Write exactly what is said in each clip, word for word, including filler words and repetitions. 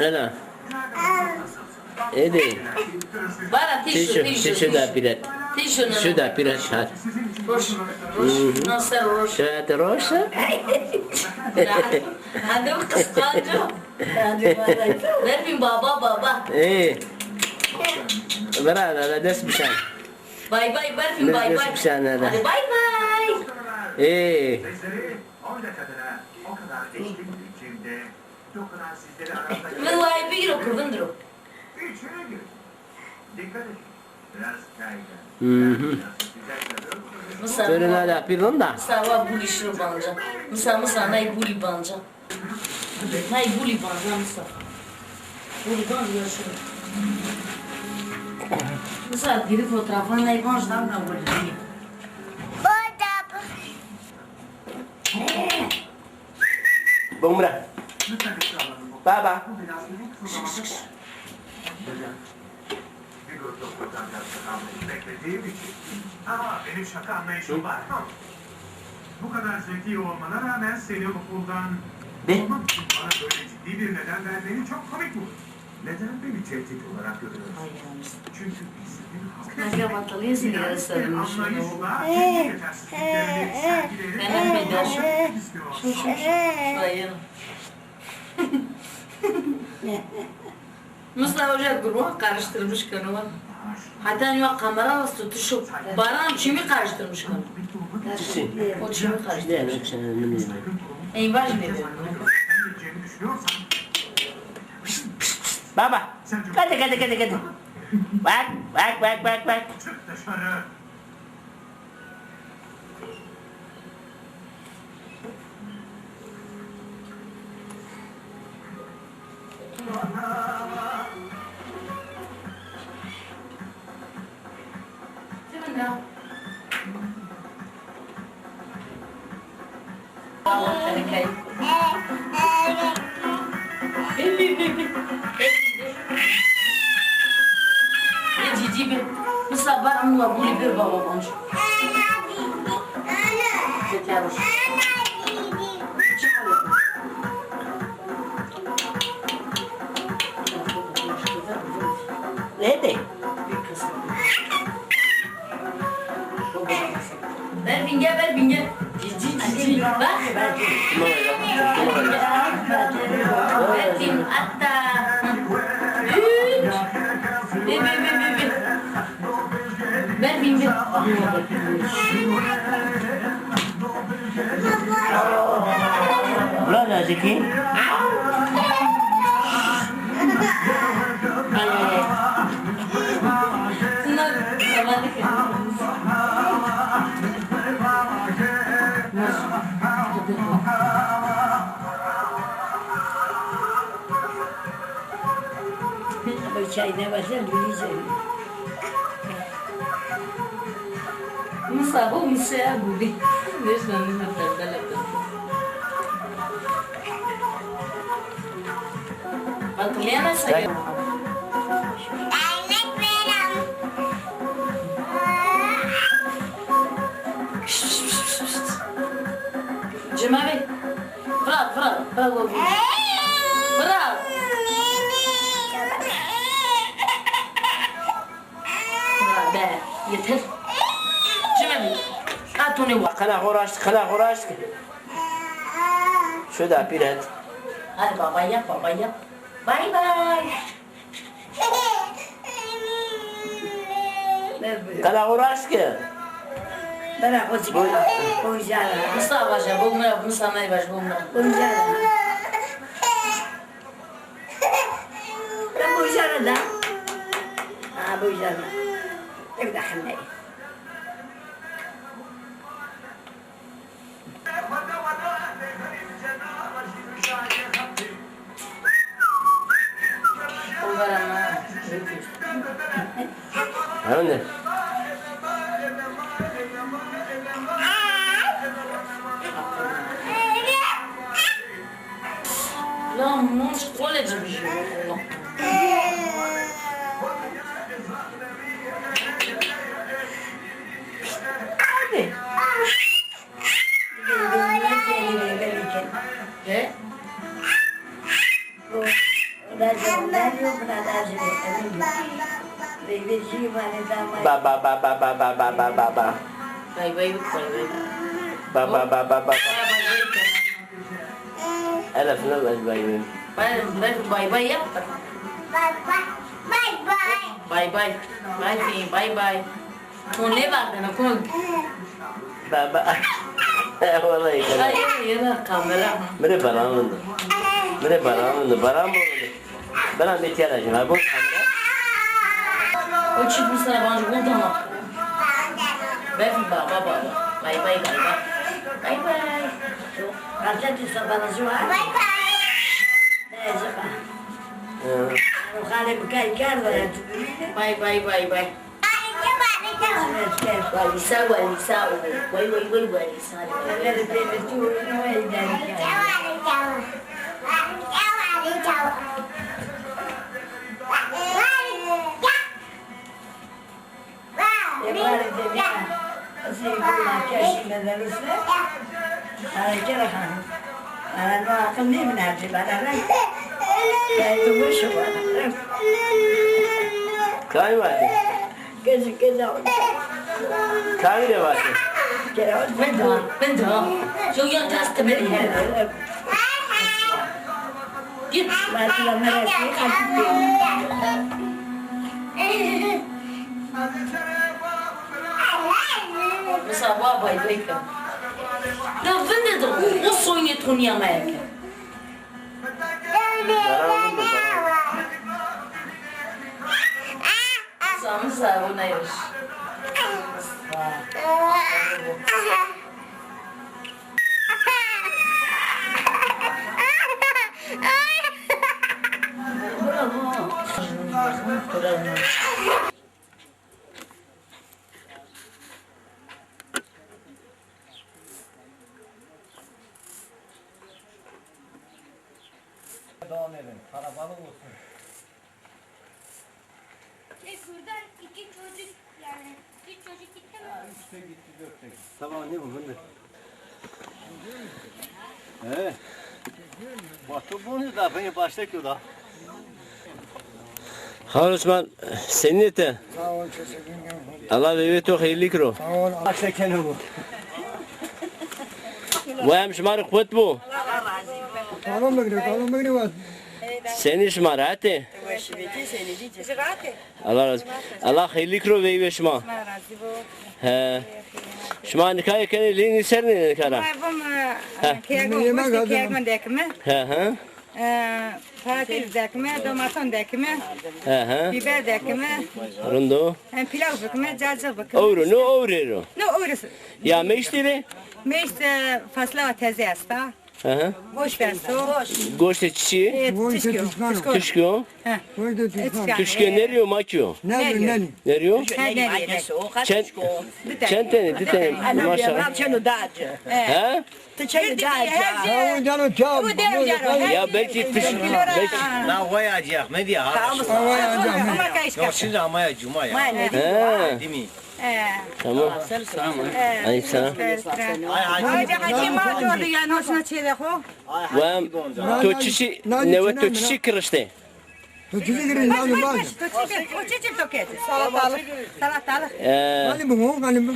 Ela. Ede. Vara tîşo, tîşo, tîşo. Tîşo da pîret. Tîşo ne? Tîşo da pîret, hadi. Roş, roş. Hı hı. Nasıl roş? Şöyle de roş. Hadi kıskanco. Hadi bay bay. Vermeyeyim baba, baba. Ee. Bira, bira, dest bir şey. Bay bay, Berfin, bay bay. Dest bir şey, hadi. Hadi bay bay. Ee. Min wayî bigîro ku vindiro. Hı hı. Misa. Sore na da pîr ronda. Misa wa bulî şiro banca. Misa, misa nay bulî banca. Nay bulî banca misa. Bulî banca şiro. Misa diri fotoğrafan nay banca da na bulî. Bumra. Baba. Bir grup doktordan biraz daha beklediğim için. Ama benim şaka anlayışım var mı? Bu kadar zeki olmana rağmen seni okuldan Ne? Kovmak için bana böyle ciddi bir neden vermeni çok komik buldum. Neden beni tehdit olarak görüyorsun? Ay, yanlış. Çünkü biz senin halkın Kanka, batalıyız ya, bir sarılmış. Anlayışla kendi yetersizliklerini sergileyerek Hemen bir daha şu. Şu, şu, şu. Şuraya. Mustafa Hoca grubu karıştırmış konu. Hatta ya kamera tutuşup baran çimi karıştırmış konu. Çi? O çimi karıştırmış. Eyvah ne? Baba. Kadi, kadi, kadi, kadi. Bak, bak, bak, bak, bak. Ê cîcî bi. Misa bar min wa gulî bir baba boncu. Zetiya roş. Nede? Ber bîn gel, ber bîn gel. Cî, cî, cî, cî. Bak. Ber bîn, hatta. Üç. Bi, bi, bi, bi, bi. Ber bîn, bi. Ulan azıcık. Çay ne varsa bileceğim. Musa, bu Musa'ya bu bir. Neyse, neyse, perdele perde. Hatırlayamazsa ya. Cemavi. Bırak, bırak, bırak oğlum. Bırak. Bira, be, yeter. Cime mi? Katune wa. Qela xo raşt, qela xo raşt. Şu da pîret. Hadi baba yap, baba yap. Bay bay. Qela xo raşt ki. Bira, xo çik. Bonjara. Mustafa vaja, bu mira, Mustafa nay vaj, bu mira. Bonjara. Bujara da. Ha, bujara. Evde hemey. Evde. Lan, monç qole ci bijî. Hadi. He? Ba, ba, ba, ba, ba, ba, ba, ba, ba. Bay bay, bay bay. Ba, ba, ba, ba, ba, ba. Bay bay. Elif, ne bay bay? Bay bay, bay bay yap. Bay bay. Bay bay. Bay bay. Bay bay. Kon nêvardene, kon. Baba. Vallahi. Ay, yena kamera. Mire baran vindi. Mire baran vindi. Baran mı vindi? Baran bir kere şuna. Bu kamera. O çift bu sana bence buldu ama. Befil baba, baba. Bay bay, bay bay. Bay bay. Gazetesi sabahı var. Bay bay. Neyse. Hı. O hale bir kay kar var. Bay bay, bay bay. Walîsa, walîsa o. Way, way, way, walîsa. Kay vatê? Kay de vatê? Vinda, vinda. Yo, yo, dest mi. Git. Mesela, bay bay. Da vinde de o sonye tonya meke. Samı sabunaymış. Devam edin. Karabalık olsun. Ve buradan iki çocuk, yani üç çocuk gitti mi? Ha, üç de gitti, dört de gitti. Tamam, ne bu, bu ne? He. Batu bunu da beni başta kyo da. Xal Osman, senî te? Sağ ol, teşekkür ederim. Allah veyvê to xeyrlî kiro. Sağ ol. Başta keno bu. Vay, em şima rê quwet bo. Sağlam bigre, sağlam bigre. Senî şima, rehet ê? Allah razı. Allah xeyrlî kiro veyvê şima. He. Şima nika yê kenê lê nî ser nê nika ra? He. He, he. E, patates dekime, domaton dekime, he, he, biber dekime. Rind o. Hem pilav bikime, cacık bikime. Ewro, no ewrê ro? No ewro. Ya meştî rê? Meşt, e, fasla teze esta. Hı hı. Goşt esto. Goştê çiçî? E, tişko. Tişko. Tişko. He. Tişko nerî yo, ma kî yo? Nerî yo? Nerî yo? He, nerî yo. Çend, çend tenî, di tenî? Maşallah. He? Ti çayı daha. Ya belki tiş, belki. Na vay acı Ahmet ya. Tamam. Vay acı Ahmet. Yok, şimdi ama ya cuma ya. He. Değil mi? Tamam. Aleyküm selam. Ay, hacı ma gördü yani, hoşuna çeyde ho. Vem, to çiçi, newe to çiçi kirişte. To çiçi girî, lazim var. To çiçi, o çiçi to keti. Salatalık. Salatalık. Ee, Halim bu, halim bu.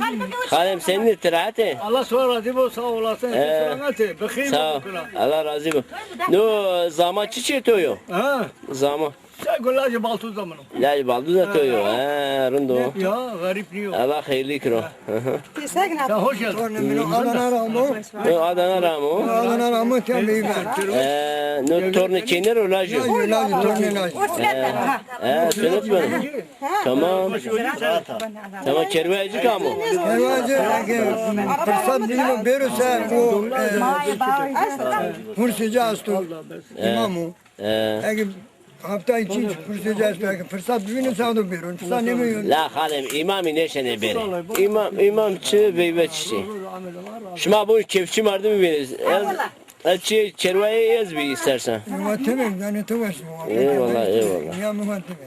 Halim senî, ti rehet ê? Allah sana razı olsun, sağ olasın. Ee, selamet ê. Bixeyr. Sağ ol. Allah razı olsun. No zama çiçî to yo? Ha? Zama. Sen lajê Baltûza min o. Lajê Baltûza to yo. Ha, rind o. Ya, xerîb nîyo. Allah xeyrlî kiro. Hı hı. Sen hoş geldin. Tornê min o, Adana ra amo. O Adana ra amo. Adana ra amo, tiya beyî ben. E, no tornê çênê ro lajê? Lajê, lajê, tornê lajê. E, e, sünnet mi? Tamam. Tamam, kerwayecik amo. Kerwayecik, eke firsat bîno bêro se, o, e, Hursêce esto. E. Îmam o. E. Eke Hafta içi Hursêce esto, eke firsat bivîno, sağ do bêro. Firsat nêbîno. La xalem, îmamî nêşenê bêrê. Îmam, îmam çi, veyve çiçî. Şima bo kêfçî merdimî vînê. Ez, ez çi kerwayê ez bî îstersen. Wa tebe, yanî to weş bo. Eyvallah, eyvallah. Ya mi wa tebe.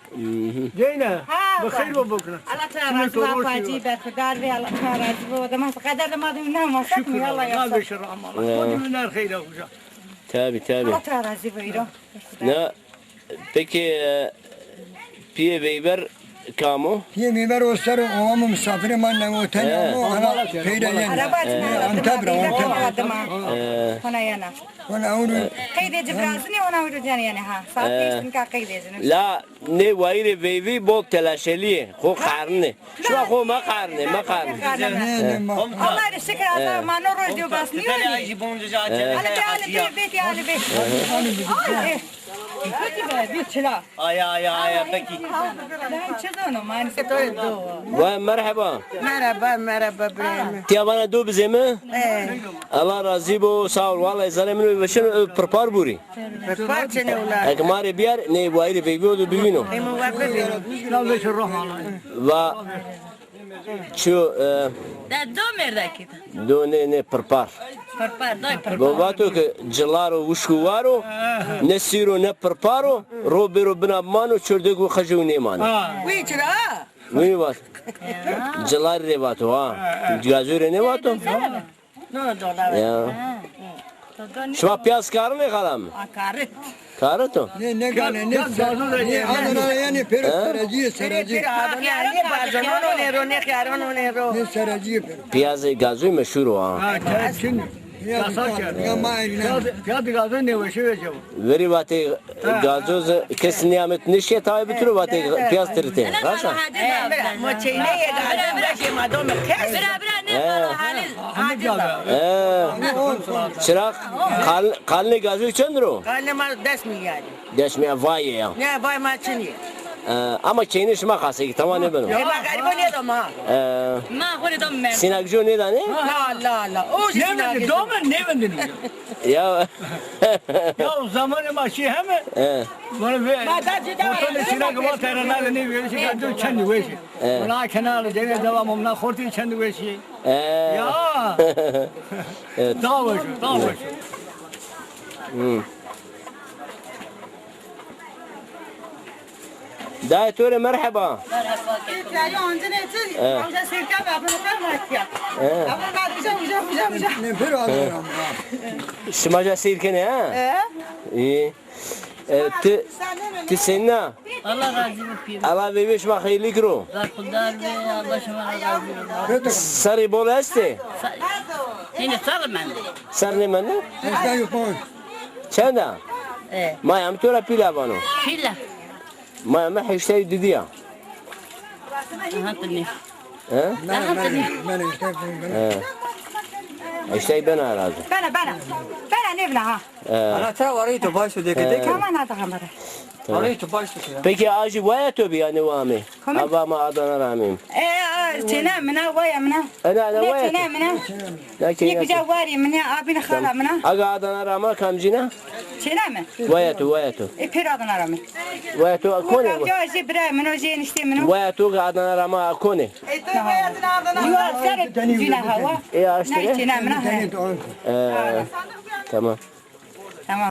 Hı hı. Zeyne, bi xeyr ve bikre. Allah teala razı olsun, hacî, berxudar ve Allah teala razı olsun. Dema qeder de ma de ne ma. Şükür Allah, Allah ya. Şükür Allah. Xo de ner xeyr olsun. Tabi, tabi. Allah tu razî bo îro. Na, peki, e, piyê veyver kam o? Piyê veyver o ser o, o amo misafirê ma, ne o tenê amo, ana peyre yenê. Araba çin, Antep ra, Antep ra. He. Hona yena. Hona ewro. Qeydê ci birazînî, hona ewro can yenê ha. Saet beş nika qeydê ci. La, nê wayîrê veyvî bol telaşelî yê. Xo qerrnê. Şima xo meqarnê, meqarnê. Nê, nê, ma. Allah rê şikir, Allah ma no roj dîyo bas nîyo. Hele be, hele be, bêtî hele be. Ay, e. Peki be, bir çila. Aya, aya, aya, peki. Ben çi zano, maalesef. Vay, merheba. Merhaba, merhaba, İbrahim. Tiya vana do bizê mi? He. Allah razî bo, sağ ol. Vallahi zerrê min o, şino, e, pirpar burî. Pirpar çinê wila. Eke ma rê biyar, nê wayîrê veyvî o do bivîno. Ê mi wa bivîno. Va, çi yo, e, de do mêrdekî de. Do nê, nê pirpar. Pirpar, day pirpar. Bo vato ke cilaro wişk û war o, ne sîr o ne pirpar o, ro bêro bina bimano, çordek û qijê û nêmano. Wî çira? Wî vat. Cilarî rê vato ha. Gazoy rê nêvato. No, dolar. Ya. Şima piyaz karinê xala mi? A, karit. Karit o? Nê, nê ganê, nê, nê, Adana yanî pêro serecî yê, serecî. Pêro Adana yanî, bazonon onê ro, nê xiyaron onê ro. Nê serecî yê pêro. Piyazê gazoy meşhur o ha. Ha, çin. Yasak yani. Ya ma evine. Piyaz, piyaz gazoy nêweşî vecebo. Verî vatê gazoz kes nîyamet nişkê tawê bitiro, vatê piyaz tiritê. Raşa? Bira, bira, mo çeyneyê gazoz vecê ma do mi kes. Bira, bira, nê bala Halil. Aciz a. He. Çiraq, qal-, qalnê gazoy çend ro? Qalnê ma des milyarî. Des milyar vayê ya. Ne, vay ma çinî. E, ama keynê şima xasê ki, tamam nêbeno. E, ma garibo nêdo ma. E, ma xo rê do merdim. Sînagjo nêdanê? La, la, la. O jî sînagjo. Nêvindinî, do mi nêvindinî. Ya. Ya o zamanê ma şî heme. E. Bana ve. Ma da cida. Ortada sînag ma terena de nêvindinî, çendî weşî. E. Bana kenarı cene devam omna xortî çendî weşî. E. Ya. Evet. Daha weş, daha weş. Hı. Dayê to rê merheba. Merheba. He. He. Şima ca seyr kenê ha? He. Îyî. E, ti, ti senîn a? Allah razî bo pîr. Allah veyvê şima xeyrlî kiro. Berxudar be, Allah şima ra razî bo. Serrî bol estê? Ser-, hînî serr mende. Serr nêmende? Çend a? E. Maya mi to ra pîl a vano? Pîl a. Maya mi heştay û didî ya. Aha, tu nê. He? Bena, bena, bena, heştay bena. He. Heştay bena herhalde. Bena, bena. Bena nêbena ha. He. Ana, ça warê to baş o deke deke. Tamam, hadi kamera. Tamam. Warê to baş o ya. Peki, a jî waya to bî ya, ne wa amê? Tamam. Ava ma Adana ra amê. E, a, çêna mina, waya mina. Ena, ena, waya to. Çêna mina. Nê kuca warî, mi nê abîn xala mina. Aga Adana ra ma kamcîn a? Çêna mi? Waya to, waya to. E, pêro Adana ra mi. Waya to konê? Kamcî jê birayê min o, jê eniştê min o. Waya to ga Adana ra ma konê? E, to waya to Adana ra. Yo, ser cîna hawa. E, aştire. Nê çêna mina he. E, tamam. Tamam.